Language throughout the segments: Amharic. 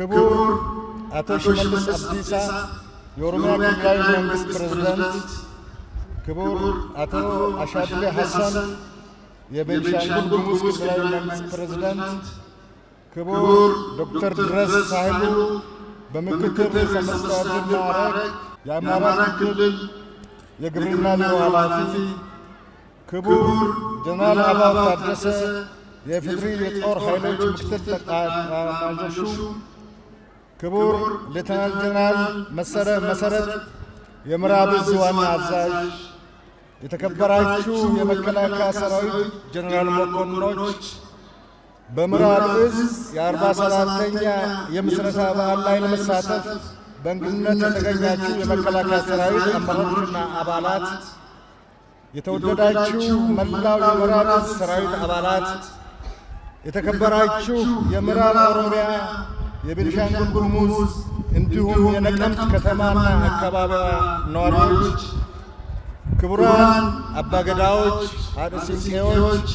ክቡር አቶ ሽመልስ አብዲሳ የኦሮሚያ ክልላዊ መንግስት ፕሬዝዳንት፣ ክቡር አቶ አሻድሊ ሐሰን የቤንሻንጉል ጉሙዝ ክልላዊ መንግስት ፕሬዝዳንት፣ ክቡር ዶክተር ድረስ ሳህሉ በምክትል ርዕሰ መስተዳድር ማዕረግ የአማራ ክልል የግብርና ቢሮ ኃላፊ፣ ክቡር ጀነራል አበባው ታደሰ የኢፌዴሪ የጦር ኃይሎች ምክትል ኤታማዦር ሹም፣ ክቡር ሌተናል ጀነራል መሰረ መሰረት የምዕራብ እዝ ዋና አዛዥ፣ የተከበራችሁ የመከላከያ ሰራዊት ጀነራል መኮንኖች፣ በምዕራብ እዝ የ47ኛ የምስረታ በዓል ላይ ለመሳተፍ በእንግድነት የተገኛችሁ የመከላከያ ሰራዊት አመራሮችና አባላት፣ የተወደዳችሁ መላው የምዕራብ እዝ ሰራዊት አባላት፣ የተከበራችሁ የምዕራብ ኦሮሚያ፣ የቤኒሻንጉል ጉሙዝ እንዲሁም የነቀምት ከተማና አካባቢዋ ነዋሪዎች፣ ክቡራን አባገዳዎች፣ ሀደ ሲንቄዎች፣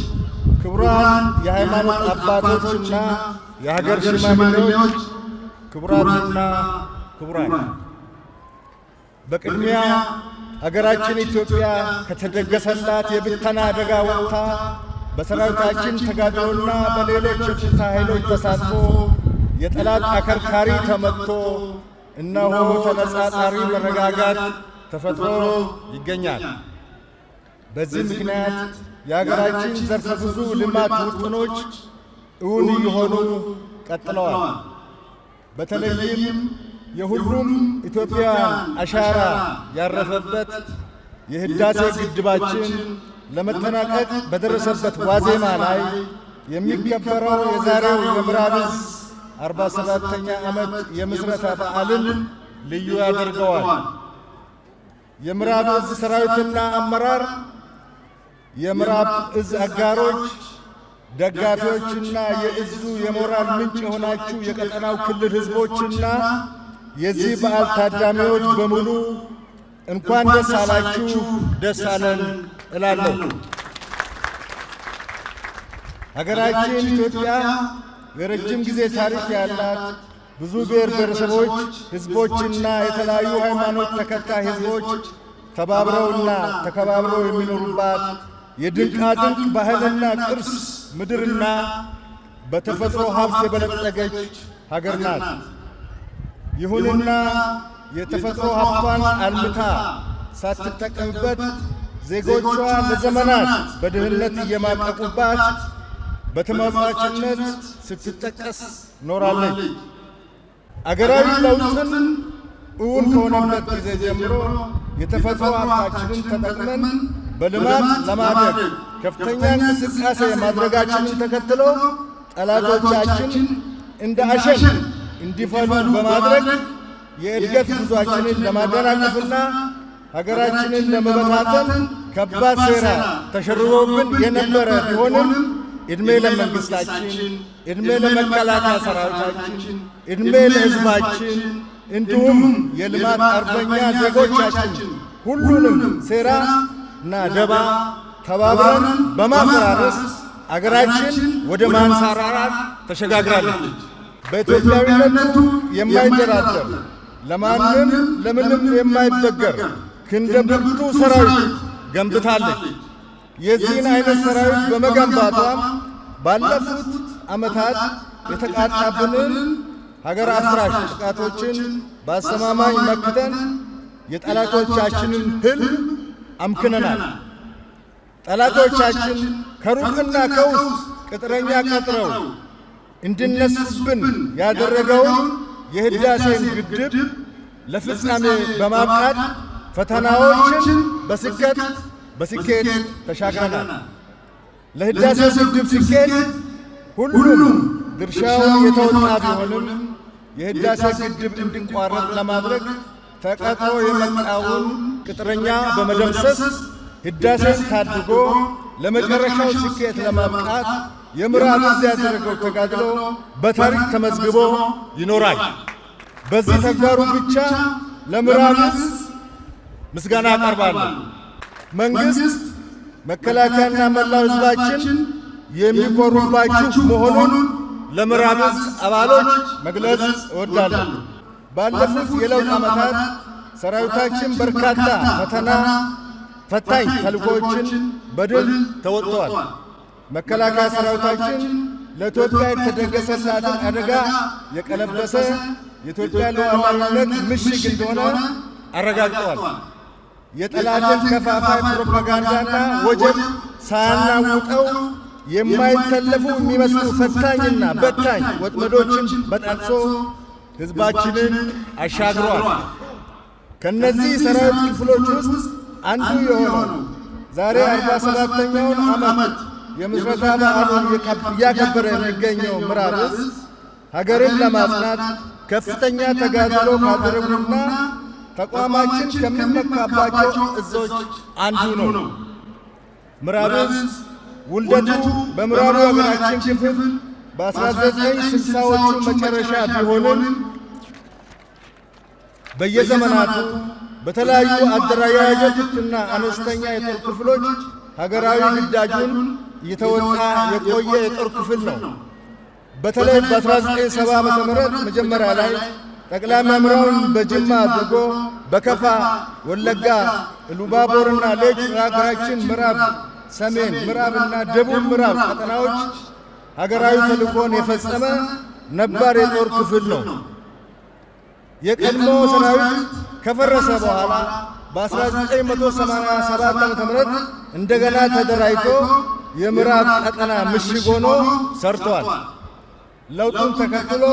ክቡራን የሃይማኖት አባቶችና የሀገር ሽማግሌዎች፣ ክቡራትና ክቡራን፣ በቅድሚያ ሀገራችን ኢትዮጵያ ከተደገሰላት የብተና አደጋ ወጥታ በሰራዊታችን ተጋድሎና በሌሎች የጸጥታ ኃይሎች ተሳትፎ የጠላት አከርካሪ ተመትቶ እነሆ ተነጻጻሪ መረጋጋት ተፈጥሮ ይገኛል። በዚህ ምክንያት የሀገራችን ዘርፈ ብዙ ልማት ውጥኖች እውን እየሆኑ ቀጥለዋል። በተለይም የሁሉም ኢትዮጵያውያን አሻራ ያረፈበት የህዳሴ ግድባችን ለመጠናቀቅ በደረሰበት ዋዜማ ላይ የሚከበረው የዛሬው የምዕራብ እዝ 47ኛ ዓመት የምስረታ በዓልን ልዩ ያደርገዋል። የምዕራብ እዝ ሰራዊትና አመራር፣ የምዕራብ እዝ አጋሮች፣ ደጋፊዎችና የእዙ የሞራል ምንጭ የሆናችሁ የቀጠናው ክልል ህዝቦችና የዚህ በዓል ታዳሚዎች በሙሉ እንኳን ደስ አላችሁ፣ ደስ አለን እላለሁ። ሀገራችን ኢትዮጵያ የረጅም ጊዜ ታሪክ ያላት፣ ብዙ ብሔር ብሔረሰቦች፣ ህዝቦችና የተለያዩ ሃይማኖት ተከታይ ህዝቦች ተባብረውና ተከባብረው የሚኖሩባት የድንቃድንቅ ባህልና ቅርስ ምድርና በተፈጥሮ ሀብት የበለጸገች ሀገር ናት። ይሁንና የተፈጥሮ ሀብቷን አልምታ ሳትጠቀምበት ዜጎቿ ለዘመናት በድህነት እየማቀቁባት በተመጽዋችነት ስትጠቀስ ኖራለች። አገራዊ ለውጥን እውን ከሆነበት ጊዜ ጀምሮ የተፈጥሮ ሀብታችንን ተጠቅመን በልማት ለማደግ ከፍተኛ እንቅስቃሴ ማድረጋችንን ተከትሎ ጠላቶቻችን እንደ አሸን እንዲፈሉ በማድረግ የእድገት ጉዟችንን ለማደናቀፍና ሀገራችንን ለመበታተን ከባድ ሴራ ተሸርቦብን የነበረ ቢሆንም ዕድሜ ለመንግስታችን፣ ዕድሜ ለመከላከያ ሰራዊታችን፣ ዕድሜ ለሕዝባችን እንዲሁም የልማት አርበኛ ዜጎቻችን ሁሉንም ሴራ እና ደባ ተባብረን በማፈራረስ አገራችን ወደ ማንሰራራት ተሸጋግራለች። በኢትዮጵያዊነቱ የማይደራደር፣ ለማንም ለምንም የማይበገር ክንደ ብርቱ ሰራዊት ገንብታለች። የዚህን አይነት ሰራዊት በመገንባቷም ባለፉት ዓመታት የተቃጣብንን ሀገር አፍራሽ ጥቃቶችን በአስተማማኝ መክተን የጠላቶቻችንን ህልም አምክነናል። ጠላቶቻችን ከሩቅና ከውስጥ ቅጥረኛ ቀጥረው እንዲነሱብን ያደረገውን የህዳሴን ግድብ ለፍጻሜ በማብቃት ፈተናዎችን በስኬት ተሻግረናል። ለህዳሴው ግድብ ስኬት ሁሉም ድርሻውን የተወጣ ቢሆንም የህዳሴ ግድብ እንዲቋረጥ ለማድረግ ተቀጥሮ የመጣውን ቅጥረኛ በመደምሰስ ህዳሴን ታድጎ ለመጨረሻው ስኬት ለማብቃት የምዕራብ እዝ ያደረገው ተጋድሎ በታሪክ ተመዝግቦ ይኖራል። በዚህ ተግባሩ ብቻ ለምዕራብ እዝ ምስጋና አቀርባለሁ። መንግስት፣ መከላከያና መላው ህዝባችን የሚኮሩባችሁ መሆኑን ለምዕራብ ዕዝ አባሎች መግለጽ እወዳለሁ። ባለፉት የለውጥ ዓመታት ሰራዊታችን በርካታ ፈተና ፈታኝ ተልዕኮዎችን በድል ተወጥተዋል። መከላከያ ሰራዊታችን ለኢትዮጵያ የተደገሰላትን አደጋ የቀለበሰ፣ የኢትዮጵያ ሉዓላዊነት ምሽግ እንደሆነ አረጋግጠዋል። የጠላትን ከፋፋይ ፕሮፓጋንዳና ወጀብ ሳያናውጠው የማይተለፉ የሚመስሉ ፈታኝና በታኝ ወጥመዶችን በጣጥሶ ሕዝባችንን አሻግሯል። ከነዚህ ሰራዊት ክፍሎች ውስጥ አንዱ የሆነው ዛሬ 47ኛውን ዓመት የምስረታ በዓሉን እያከበረ የሚገኘው ምዕራብ ዕዝ ሀገርን ለማጽናት ከፍተኛ ተጋድሎ ካደረጉና ተቋማችን ከሚመካባቸው እዞች አንዱ ነው። ምዕራብ ዕዝ ውልደቱ በምዕራቡ የሀገራችን ክፍል በ1960ዎቹ መጨረሻ ቢሆንም፣ በየዘመናቱ በተለያዩ አደረጃጀቶችና አነስተኛ የጦር ክፍሎች ሀገራዊ ግዳጁን እየተወጣ የቆየ የጦር ክፍል ነው። በተለይ በ1970 ዓ.ም መጀመሪያ ላይ ጠቅላይ መምሪያውን በጅማ አድርጎ በከፋ፣ ወለጋ፣ ኢሉባቦርና ሌሎች የሀገራችን ምዕራብ፣ ሰሜን ምዕራብና ደቡብ ምዕራብ ቀጠናዎች ሀገራዊ ተልዕኮን የፈጸመ ነባር የጦር ክፍል ነው። የቀድሞ ሰራዊት ከፈረሰ በኋላ በ1987 ዓ.ም እንደገና ተደራጅቶ የምዕራብ ቀጠና ምሽግ ሆኖ ሰርቷል። ለውጡን ተከትሎ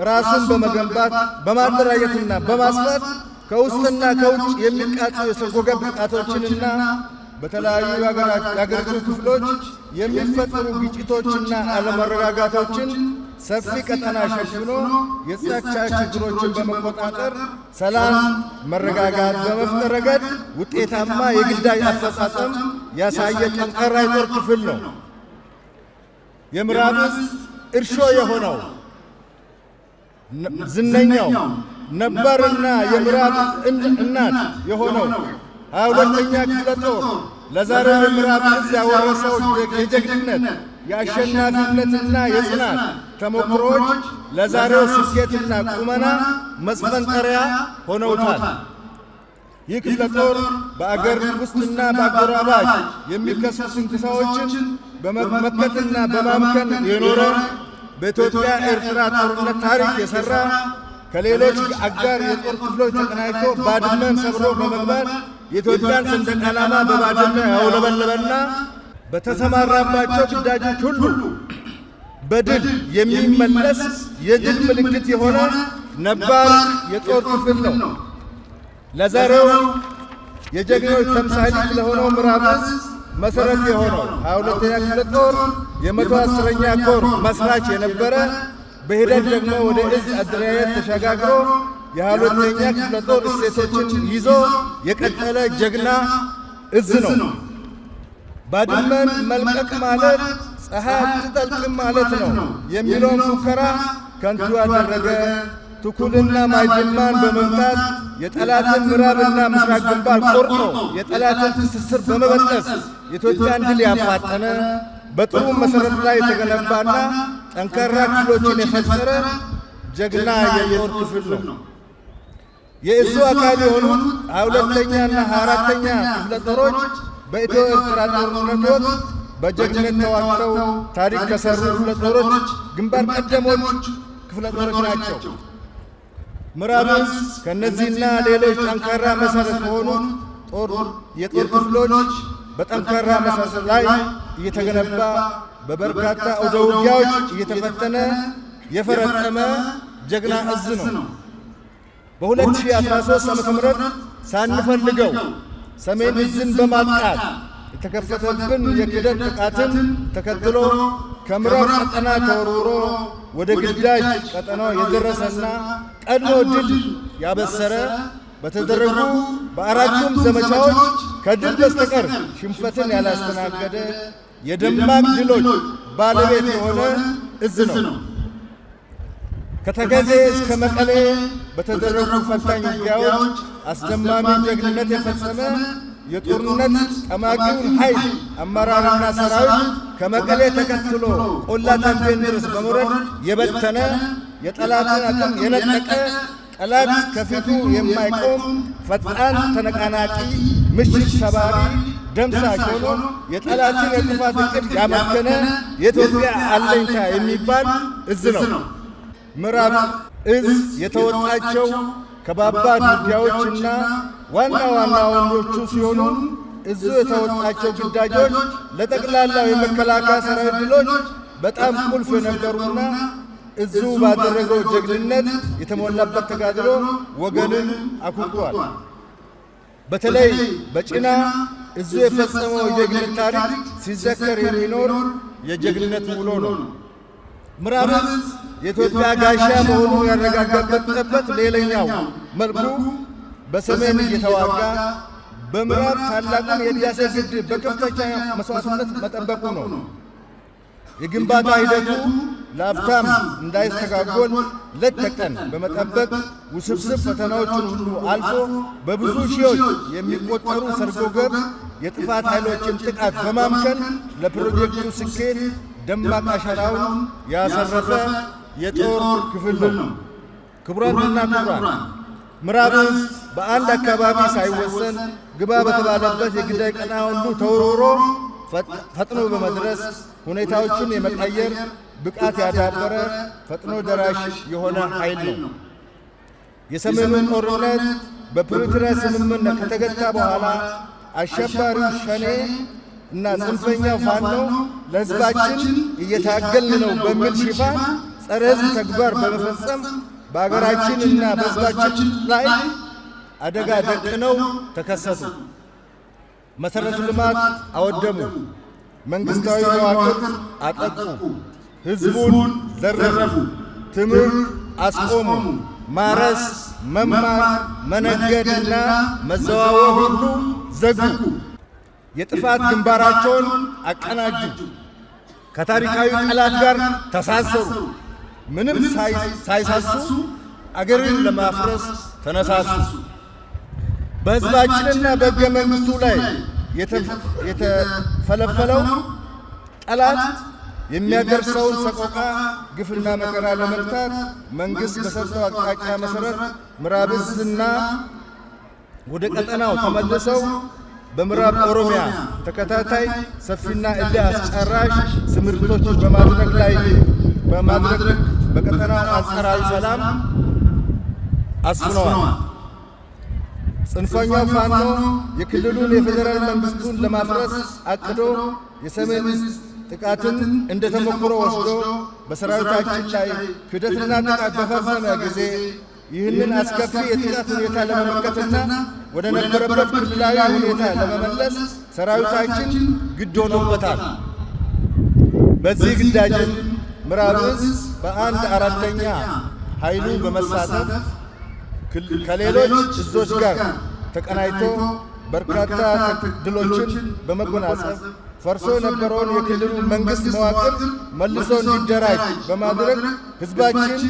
ራሱን በመገንባት፣ በማደራጀትና በማስፋት ከውስጥና ከውጭ የሚቃጡ የሰርጎ ገብ ጥቃቶችንና በተለያዩ የአገሪቱ ክፍሎች የሚፈጠሩ ግጭቶችና አለመረጋጋቶችን ሰፊ ቀጠና ሸፍኖ የጸጥታ ችግሮችን በመቆጣጠር ሰላም፣ መረጋጋት በመፍጠር ረገድ ውጤታማ የግዳጅ አፈጻጸም ያሳየ ጠንካራ የጦር ክፍል ነው። የምዕራብ ዕዝ እርሾ የሆነው ዝነኛው ነባርና የምዕራብ እናት የሆነው 22ኛ ክፍለ ጦር ለዛሬው የምዕራብ ዕዝ ያወረሰው የጀግንነት፣ የአሸናፊነትና የጽናት ተሞክሮዎች ለዛሬው ስኬትና ቁመና መስፈንጠሪያ ሆነውታል። ይህ ክፍለ ጦር በአገር ውስጥና በአጎራባች የሚከሰቱ ትንኮሳዎችን በመመከትና በማምከን የኖረ፣ በኢትዮጵያ ኤርትራ ጦርነት ታሪክ የሠራ፣ ከሌሎች አጋር የጦር ክፍሎች ተቀናጅቶ ባድመን ሰብሮ በመግባት የኢትዮጵያን ሰንደቅ ዓላማ በባድመ ያውለበለበና በተሰማራባቸው ግዳጆች ሁሉ በድል የሚመለስ የድል ምልክት የሆነ ነባር የጦር ክፍል ነው። ለዛሬው የጀግኖች ተምሳሌት ለሆነው ምዕራብ ዕዝ መሰረት የሆነው 22ኛ ክፍለ ጦር የ110ኛ ኮር መስራች የነበረ፣ በሂደት ደግሞ ወደ እዝ አደረጃጀት ተሸጋግሮ የ22ኛ ክፍለ ጦር እሴቶችን ይዞ የቀጠለ ጀግና እዝ ነው። ባድመን መልቀቅ ማለት ፀሐይ አትጠልቅም ማለት ነው የሚለውን ፉከራ ከንቱ ያደረገ፣ ትኩልና ማይድማን በመምታት የጠላትን ምዕራብና ምስራቅ ግንባር ቆርጦ የጠላትን ትስስር በመበጠስ የኢትዮጵያን ድል ያፋጠነ፣ በጥሩ መሠረት ላይ የተገነባና ጠንካራ ክፍሎችን የፈጠረ ጀግና የጦር ክፍል ነው። የእዙ አካል የሆኑት 22ኛና 24ኛ ክፍለ ጦሮች በኢትዮ ኤርትራ ጦርነት ወቅት በጀግንነት ተዋግተው ታሪክ ከሰሩ ክፍለ ጦሮች ግንባር ቀደሞች ክፍለ ጦሮች ናቸው። ምዕራብ ዕዝ ከእነዚህና ሌሎች ጠንካራ መሠረት ከሆኑት የጦር ክፍሎች በጠንካራ መሠረት ላይ እየተገነባ፣ በበርካታ አውደ ውጊያዎች እየተፈተነ የፈረጠመ ጀግና እዝ ነው። በ2013 ዓ.ም ሳንፈልገው ሰሜን እዝን በማጥቃት የተከፈተብን የክህደት ጥቃትን ተከትሎ ከምዕራብ ቀጠና ተወርውሮ ወደ ግዳጅ ቀጠናው የደረሰና ቀድሞ ድል ያበሰረ፣ በተደረጉ በአራቱም ዘመቻዎች ከድል በስተቀር ሽንፈትን ያላስተናገደ፣ የደማቅ ድሎች ባለቤት የሆነ እዝ ነው። ከተከዜ እስከ መቀሌ በተደረጉ ፈታኝ ውጊያዎች አስደማሚ ጀግንነት የፈጸመ፣ የጦርነት ጠማቂውን ኃይል አመራርና ሰራዊት ከመቀሌ ተከትሎ ቆላ ተንቤን ድረስ በመውረድ የበተነ፣ የጠላትን አቅም የነጠቀ፣ ጠላት ከፊቱ የማይቆም ፈጣን ተነቃናቂ፣ ምሽግ ሰባሪ፣ ደምሳሽ ሆኖ የጠላትን የጥፋት እቅድ ያመከነ የኢትዮጵያ አለኝታ የሚባል እዝ ነው። ምዕራብ እዝ የተወጣቸው ከባባድ ውጊያዎችና ዋና ዋናዎቹ ሲሆኑ፣ እዙ የተወጣቸው ግዳጆች ለጠቅላላው የመከላከያ ሰራዊት ድሎች በጣም ቁልፍ የነበሩና እዙ ባደረገው ጀግንነት የተሞላበት ተጋድሎ ወገንን አኩርቷል። በተለይ በጭና እዙ የፈጸመው የጀግንነት ታሪክ ሲዘከር የሚኖር የጀግንነት ውሎ ነው። ምዕራብ እዝ የኢትዮጵያ ጋሻ መሆኑን ያረጋገጠበት ሌላኛው መልኩ በሰሜን እየተዋጋ በምዕራብ ታላቁን የህዳሴ ግድብ በከፍተኛ መስዋዕትነት መጠበቁ ነው። የግንባታ ሂደቱ ለአፍታም እንዳይስተጓጎል ሌት ተቀን በመጠበቅ ውስብስብ ፈተናዎችን ሁሉ አልፎ በብዙ ሺዎች የሚቆጠሩ ሰርጎ ገብ የጥፋት ኃይሎችን ጥቃት በማምከን ለፕሮጀክቱ ስኬት ደማቅ አሻራውን ያሳረፈ የጦር ክፍል ነው። ክቡራትና ክቡራን፣ ምዕራብ እዝ በአንድ አካባቢ ሳይወሰን ግባ በተባለበት የግዳጅ ቀጠና ሁሉ ተወርውሮ ፈጥኖ በመድረስ ሁኔታዎችን የመቀየር ብቃት ያዳበረ ፈጥኖ ደራሽ የሆነ ኃይል ነው። የሰሜኑ ጦርነት በፕሪቶሪያ ስምምነት ከተገታ በኋላ አሸባሪው ሸኔ እና ጽንፈኛው ፋኖ ለሕዝባችን እየታገልን ነው በሚል ሽፋን ጸረ ሕዝብ ተግባር በመፈጸም በአገራችን እና በሕዝባችን ላይ አደጋ ደቅነው ተከሰቱ። መሠረተ ልማት አወደሙ፣ መንግሥታዊ መዋቅር አጠቁ፣ ሕዝቡን ዘረፉ፣ ትምህርት አስቆሙ፣ ማረስ፣ መማር፣ መነገድና መዘዋወር ሁሉ ዘጉ። የጥፋት ግንባራቸውን አቀናጁ፣ ከታሪካዊ ጠላት ጋር ተሳሰሩ። ምንም ሳይሳሱ አገርን ለማፍረስ ተነሳሱ። በሕዝባችንና በሕገ መንግሥቱ ላይ የተፈለፈለው ጠላት የሚያደርሰውን ሰቆቃ፣ ግፍና መከራ ለመግታት መንግሥት በሰጠው አቅጣጫ መሠረት ምዕራብ እዝና ወደ ቀጠናው ተመልሰው በምዕራብ ኦሮሚያ ተከታታይ ሰፊና እልህ አስጨራሽ ስምሪቶችን በማድረግ ላይ በማድረግ በቀጠናው አንጻራዊ ሰላም አስፍነዋል። ጽንፈኛው ፋኖ የክልሉን የፌዴራል መንግስቱን ለማፍረስ አቅዶ የሰሜን ጥቃትን እንደ ተሞክሮ ወስዶ በሰራዊታችን ላይ ክህደትና ጥቃት በፈጸመ ጊዜ ይህንን አስከፊ የጥቃት ሁኔታ ለመመከትና ወደ ነበረበት ክልላዊ ሁኔታ ለመመለስ ሰራዊታችን ግድ ሆኖበታል። በዚህ ግዳጅም ምዕራብ እዝ በአንድ አራተኛ ኃይሉ በመሳተፍ ከሌሎች እዞች ጋር ተቀናጅቶ በርካታ ድሎችን በመጎናጸፍ ፈርሶ የነበረውን የክልሉ መንግስት መዋቅር መልሶ እንዲደራጅ በማድረግ ህዝባችን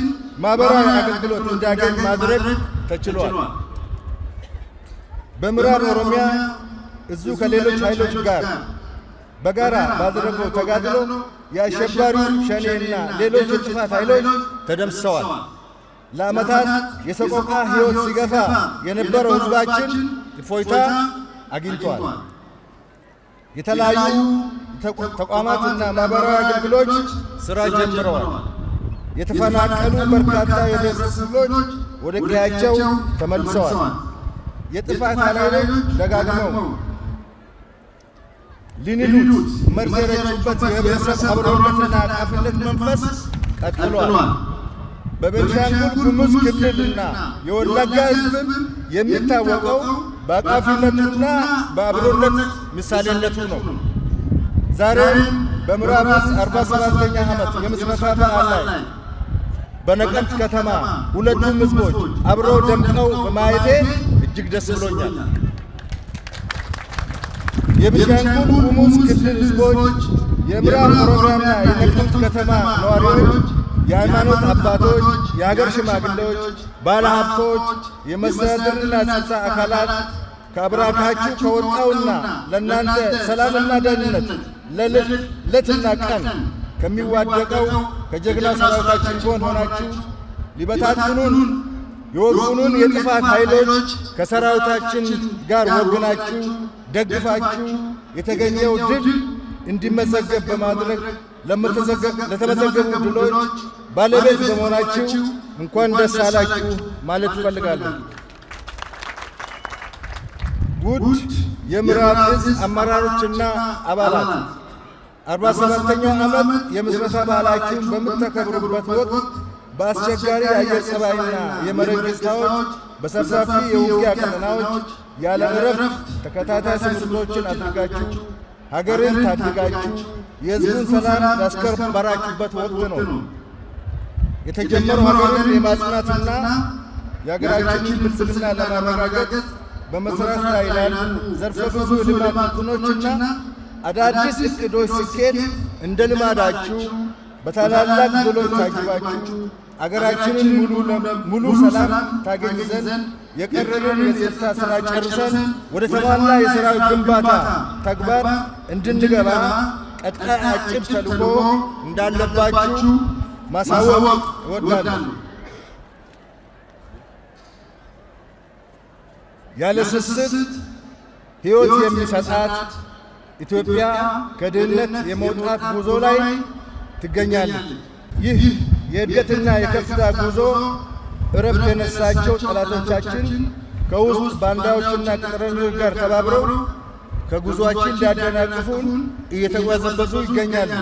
ማህበራዊ አገልግሎት እንዲያገኝ ማድረግ ተችሏል። በምዕራብ ኦሮሚያ እዙ ከሌሎች ኃይሎች ጋር በጋራ ባደረገው ተጋድሎ የአሸባሪው ሸኔና ሌሎች የጥፋት ኃይሎች ተደምስሰዋል። ለዓመታት የሰቆቃ ሕይወት ሲገፋ የነበረው ህዝባችን እፎይታ አግኝቷል። የተለያዩ ተቋማትና ማኅበራዊ አገልግሎች ሥራ ጀምረዋል። የተፈናቀሉ በርካታ የብሔረሰብ ክፍሎች ወደ ቀያቸው ተመልሰዋል። የጥፋት ኃይሎች ደጋግመው ሊንዱት መርዝ የረጩበት የህብረተሰብ አብሮነትና አቃፊነት መንፈስ ቀጥሏል። በቤንሻንጉል ጉሙዝ ክልልና የወለጋ ህዝብም የሚታወቀው በአቃፊነቱና በአብሮነት ምሳሌነቱ ነው። ዛሬም በምዕራብ ዕዝ 47ኛ ዓመት የምስረታ በዓል ላይ በነቀምት ከተማ ሁለቱም ህዝቦች አብረው ደምቀው በማየቴ እጅግ ደስ ብሎኛል። የቤንሻንጉል ጉሙዝ ክልል ህዝቦች፣ የምዕራብ ኦሮሚያና የነቀምት ከተማ ነዋሪዎች፣ የሃይማኖት አባቶች፣ የሀገር ሽማግሌዎች፣ ባለሀብቶች፣ የመስተዳድርና ጸጥታ አካላት ከአብራካችሁ ከወጣውና ለእናንተ ሰላምና ደህንነት ሌትና ቀን ከሚዋደቀው ከጀግና ሰራዊታችን ጎን ሆናችሁ ሊበታትኑን የወጉኑን የጥፋት ኃይሎች ከሰራዊታችን ጋር ወግናችሁ ደግፋችሁ የተገኘው ድል እንዲመዘገብ በማድረግ ለተመዘገቡ ድሎች ባለቤት በመሆናችሁ እንኳን ደስ አላችሁ ማለት እፈልጋለሁ። ውድ የምዕራብ እዝ አመራሮችና አባላት፣ 47ኛው ዓመት የምስረታ በዓላችሁን በምታከብሩበት ወቅት በአስቸጋሪ የአየር ጸባይና የመሬት ገጽታዎች፣ በሰፋፊ የውጊያ ቀጠናዎች ያለ እረፍት ተከታታይ ስምሪቶችን አድርጋችሁ ሀገርን ታድጋችሁ የሕዝቡን ሰላም ያስከበራችሁበት ወቅት ነው። የተጀመረው ሀገርን የማጽናትና የሀገራችንን ብልጽግና ለማረጋገጥ በመስራት ላይ ላሉ ዘርፈ ብዙ የልማት ውጥኖችና አዳዲስ እቅዶች ስኬት እንደ ልማዳችሁ በታላላቅ ድሎች ታጅባችሁ አገራችንን ሙሉ ሰላም ታገኝ ዘንድ የቀረንን የጸጥታ ሥራ ጨርሰን ወደ ተሟላ የሰራዊት ግንባታ ተግባር እንድንገባ ቀጣይ አጭር ተልዕኮ እንዳለባችሁ ማሳወቅ እወዳለሁ። ያለ ስስት ሕይወት የሚሰጣት ኢትዮጵያ ከድህነት የመውጣት ጉዞ ላይ ትገኛለች። ይህ የእድገትና የከፍታ ጉዞ እረፍት የነሳቸው ጠላቶቻችን ከውስጥ ባንዳዎችና ቅጥረኞች ጋር ተባብረው ከጉዞአችን ሊያደናቅፉን እየተቅበዘበዙ ይገኛሉ።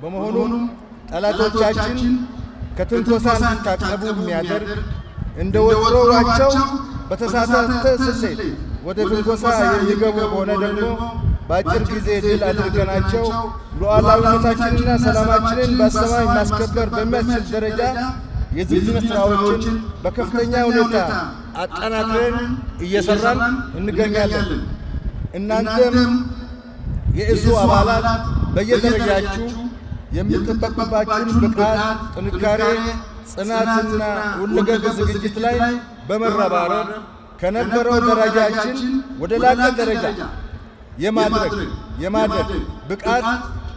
በመሆኑም ጠላቶቻችን ከትንኮሳ እንዲታቀቡ የሚያደርግ፣ እንደ ወትሮዋቸው በተሳሳተ ስሌት ወደ ትንኮሳ የሚገቡ ከሆነ ደግሞ በአጭር ጊዜ ድል አድርገናቸው ሉዓላዊነታችንና ሰላማችንን በአስተማማኝ ማስከበር በሚያስችል ደረጃ የዝግጅት ስራዎችን በከፍተኛ ሁኔታ አጠናክረን እየሰራን እንገኛለን። እናንተም የእዙ አባላት በየደረጃችሁ የሚጠበቅባችሁን ብቃት፣ ጥንካሬ፣ ጽናትና ሁለገብ ዝግጅት ላይ በመረባረብ ከነበረው ደረጃችን ወደ ላቀ ደረጃ የማድረግ ብቃት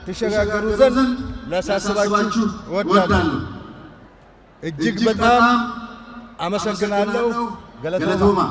ትሸጋገሩ ዘንድ ላሳስባችሁ እወዳለሁ። እጅግ በጣም አመሰግናለሁ። Galatoomaa።